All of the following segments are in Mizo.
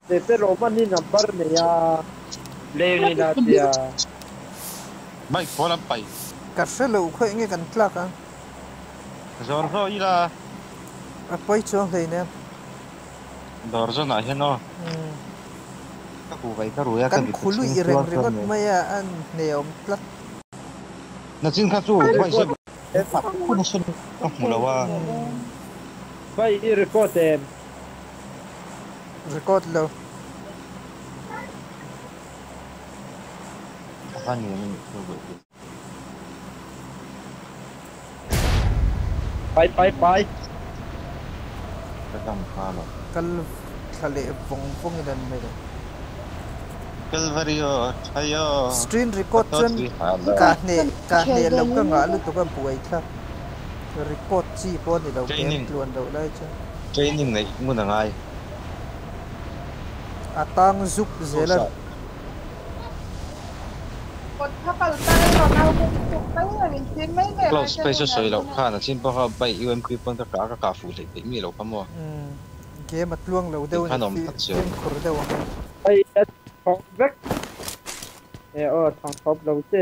Tete Roman hi number nei a leng ina tia. Bike pawl an paih. Ka hre lo khawi enge kan tlak ang. Zawr zawh ila. A pawi chuang hleinem. Dawr zawn ah hian aw. Ka ku vai ka rui a ka Kan mit a khului chhing reng tuar chuan ringawt mai. mai a, a hneawm tlat. Nachin kha chu vai zep hun a sawn ka hmu lo a. Vai i record em? Record lo. A va ni em a nih chu buai pui. Pai pai pai. Ka dam kha lo. Kal thla leh vawng vawng in an mai lo. Calvary aw thai aw Screen ka record tawt chuan tui ha lo. ka hneh ka hneh loh ka ngah lutuk a buai thlak. Record chi pawh a ni lo game Training tluan loh lai chuan. Training neih ngun a ngai. A tang zup zel a. Close phei chu sawi loh khan a chin pawh kha bike UMP pawn ka kah a ka kah fuh hleih theih mi lo kha maw. Umm game a tluang lo deuh a Tikhan ni awm tlat si. fimkhur deuh ang e. Hei a thawk vek e aw thang thawp lo che.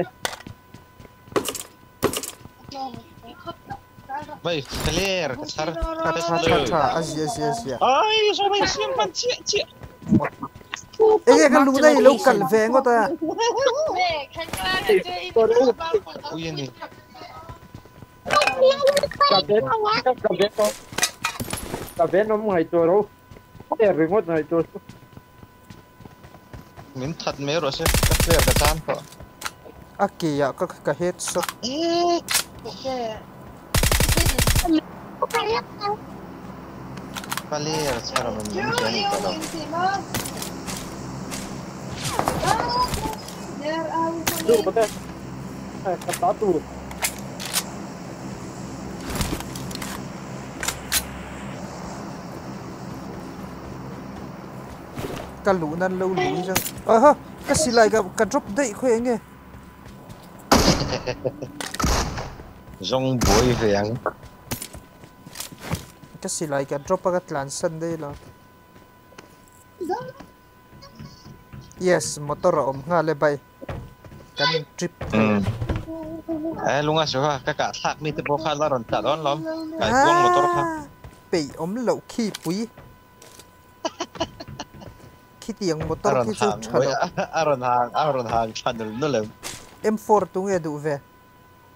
Vai flare ka chhar Tha test tha tha le. tha a zia zia zia. Ai saw mai siam hman chiah chiah. Enge ka Marked a luna i lo kal location. ve ngawt a. Ui a ni. Ka ven ka ven awm ka ven awm ngaihtuah ro flare ringawt ngaihtuah chu. Min that mai rawh se ka flare ka tan tawh. A ke ah ka ka headshot. Flare chhar a min hian in ta lo. Chu ka ka ta tur. Ka luh nan lo lui zang aha ka silai ka ka drop daih khawi enge. Zawng buai ve ang. Ka silai ka drop a ka tlan san daih lo. Yes motor a awm nghal e bai kan in trip thei. Umm e lunga chu kha ka kah thlak mi te pawh kha la rawn tla dawn lawm kaikuang motor kha. Aaa peih awm loh khi pui. Khitiang A motor rawn khi chu hang tha lo. a rawn hang a rawn hang tha nul nul em. M4 tunge duh ve.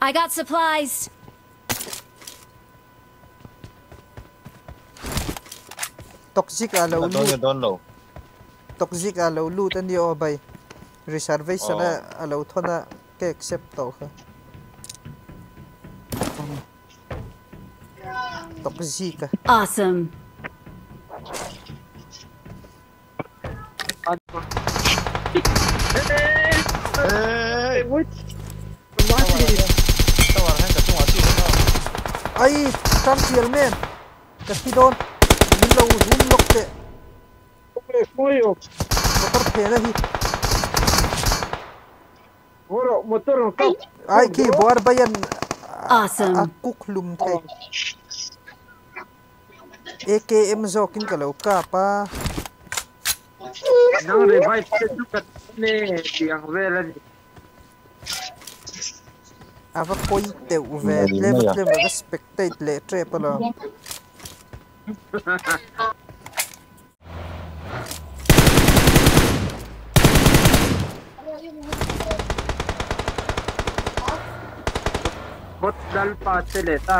I got supplies. Toxic a lo La dawn lut. nge dawn lo. Toxic a lo lut a nia aw bai. Reservation a Aw. a lo thawn a ka accept tawh kha. Toxic a. Awesome. Hey! Tower hian tower hian ka chungah chiah hian aw. Ai tan tial men ka thi dawn min lo hum lawk teh. Motor phena hi. Ai khi buar bayan a Awesome. kuk hlum thei. AKM zawkin ka lo kap a. Nang revive te chu ka ne tiang vel a ni. A va pawi deuh ve tlem a tlem a ka spectate leh tep alawm. Bot lalpa che leh ta.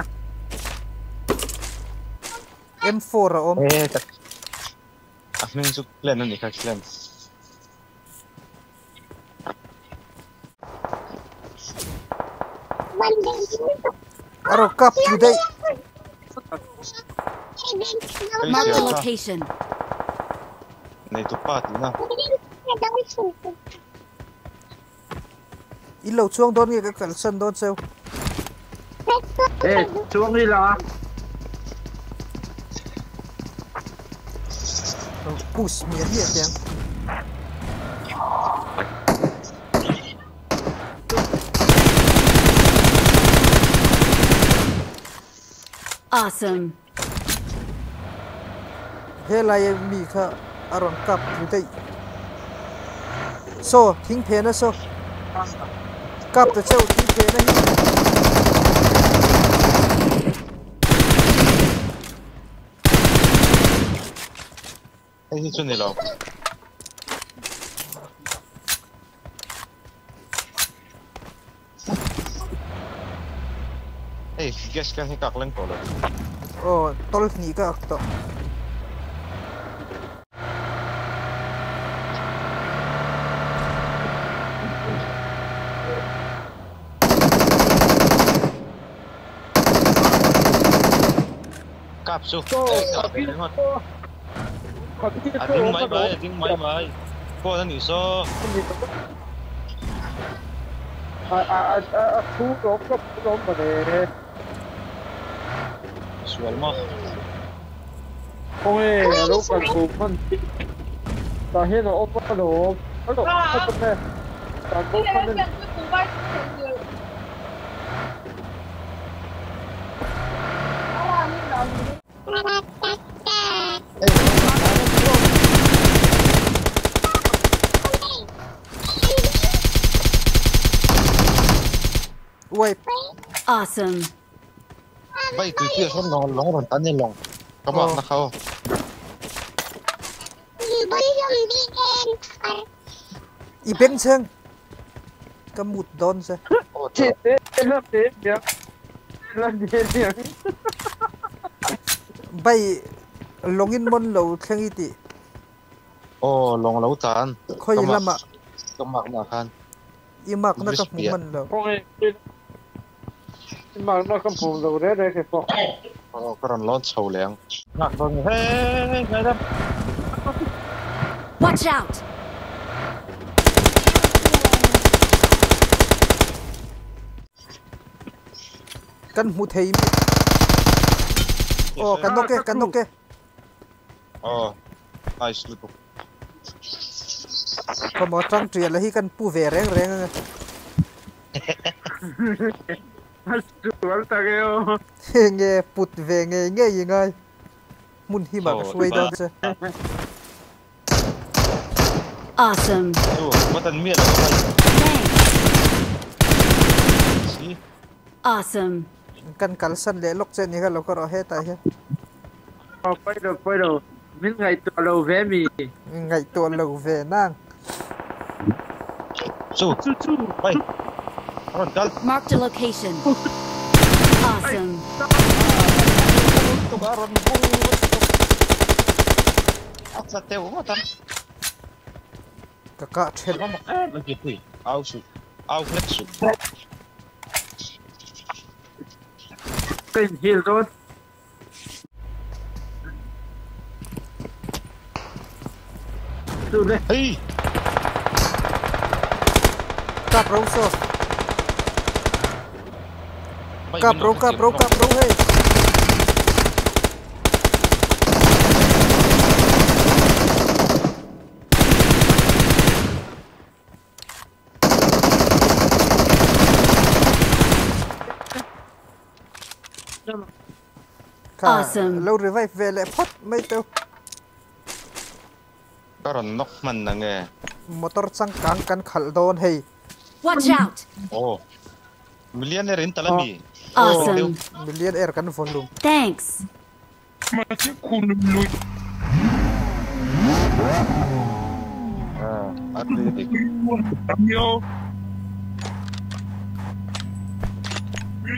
M4 a awm. E tak a hming chu clan a ni kha clan. A rawn kap tlu daih. Mark the location. Nei tu pa tihna. I lo chuang dawn nge ka kalsan dawn cheu. E chuang ila a. Push miah miah teh ang. Awesome. Helai mi kha aron kap tu dei. So thing phe na so. Kap ta cheu thing phe na hi. Hei hi chu ni lo. Hey, gas kan hi kak leng to lo. Oh, tol ni ka ak to. Kap su. À ding máy bay, ding máy bay. Cô nó nghỉ so. À à à thu đốm cấp đốm mà để. Sual mà. Ôi, lúc còn cùng mình. Ta hiện nó ốp nó nó đổ hết rồi. Ta cũng không nên. Wait. Awesome. Bay từ kia xuống lòng lòng rồi tán lên lòng. Các bạn nó không. I bên chân. Cái mụt đón ra. Chết thế, thế thế. Bay longin mon lâu theng iti. Ồ, lòng lâu tán. Khoi lắm ạ. Cái mặt nào khan. I mặc nó cái mụt mình lâu. Mà nó không phù đồ đấy đấy cái phọ. Ờ, cái ròn lon sầu lẹng. Ngạc vâng. Hey, ngay đây. Watch out. Căn mụt thấy. Ồ, căn ok, căn ok. Ờ, nice little. Có một trang truyền là khi căn pu về reng reng. Nghe put về nghe nghe gì ngay. Mun hi mà cái xuôi đâu chứ. Awesome. Có tận miệt rồi. Awesome. Căn cắn sân lễ lốc trên như cái lốc có hết tại hết. Quay đầu, mình ngày tuần đầu về mì. Ngày tuần đầu về nang. Chu, chu, chu, bay. Marked a location. Awesome. Kakak chết. Kênh hiền rồi. Hey. Cặp râu sơ. Cặp râu, cặp râu, cặp râu hey. Awesome. Lâu revive về lại phốt mấy tao. Có rồi nóc mình là nghe. Motor sang cán cán khẩn đôn hay. Watch out. Oh. Millionaire in talami. Awesome. Millionaire kan volume. Thanks.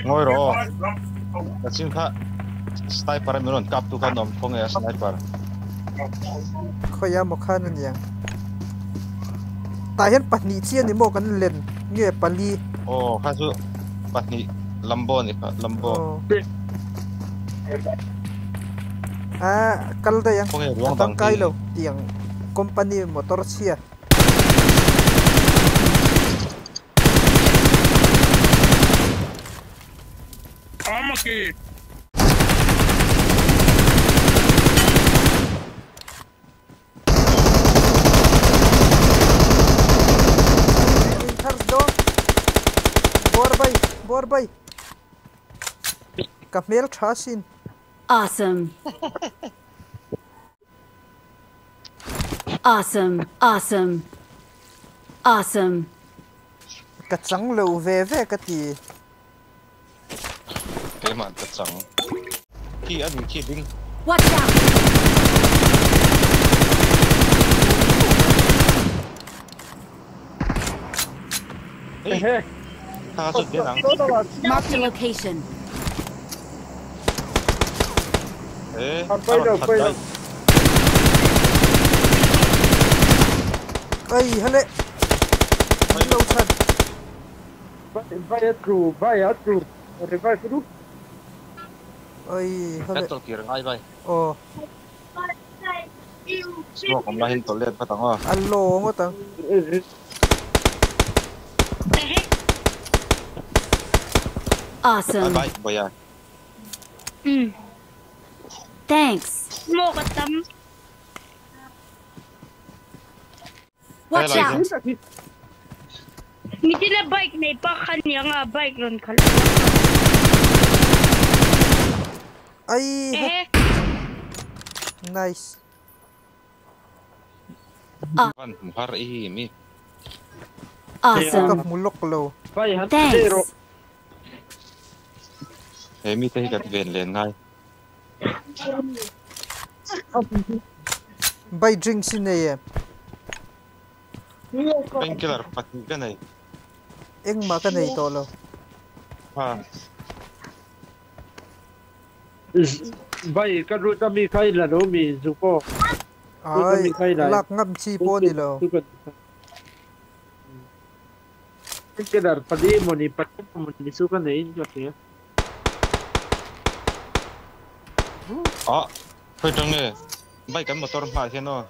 Ngồi rồi. Xin khá. Sniper mình luôn cặp tu kan om không nghe sniper. Khơi ra một khăn nhỉ. Tại hiện bật nị chia thì mua cái liền nghe bật li. Ồ, khai su bật nị Lambo nè, Lambo. À, cái đây anh. Tăng cái lâu tiền company motor chia. Bor bay, bor bay. Cặp mel thá xin. Awesome. Awesome. Awesome. Awesome. Ka chang lo ve ve ka ti. Keimah ka chang. Khi an khi ding. Watch out! Hey. Ta chu bien ang. Marked a location. Eh. Bay lo. Ai hele. Lo chan. Bay a tru, bay a tru. Revive ru. Ai hele. Kan tol kir ngai bay. Oh. Smoke om la hin tol let patang o. Allo ngo tang. Awesome. Bye bye boya. Thanks. Smoke at tam. Watch out! Hindi na bike na ipa kanya nga bike ron kal. Ai. Eh. Nice. Kan har i mi. Awesome. Ka mulok lo. Thanks. He mi te hi kat ven len ngai. Bay drink sin nei. Painkiller pati ka nei. Eng ma ka nei to lo. Ha. Bay ka ru ta mi khai la lo mi zu ko. Ai lak ngam chi po ni lo. Painkiller pati mo ni pati mo ni su ka nei jo te. À, hơi trăng nè, bay cắn motor mà thế nó.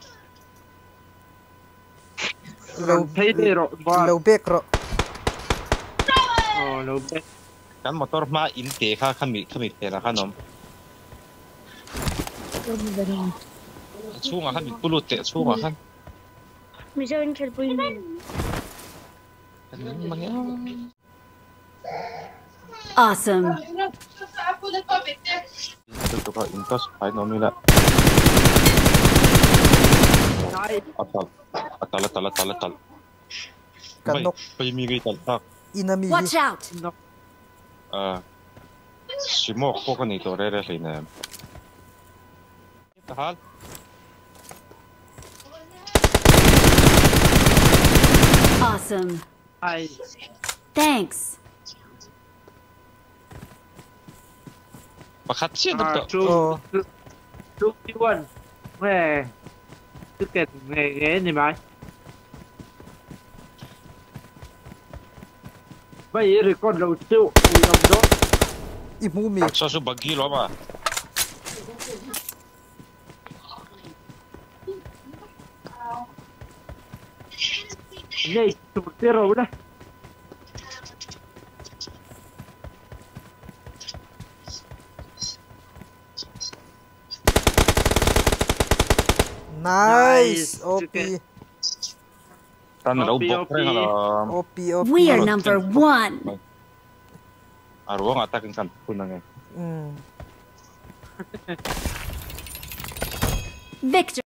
Lâu thấy đi rồi, lâu bek rồi. Ờ, lâu bek. Cắn motor mà in tế kha khăn mị thế là khăn nóng. Chú mà khăn mị pulut tế chú mà khăn. Mình sẽ ăn chè bùi. Awesome. Tụi in touch phải nó mới là. Atal, atal, atal, atal, atal. Kanok. Bay mi cái tal tak. Inami. Watch out. À, smoke po ka nito re re nè. Tahal. Awesome. Thanks. Pakhat siya dito. 2 1. Nghe. Cứ kẹt nghe ghế này mày. Bây giờ con đầu siêu đồng đó. Imumi. Sao số bagi lo mà. Này, tụt tiêu rồi đấy. Nice, OP. OP, OP. We are number 1. Aruang attack kan punang. Victor.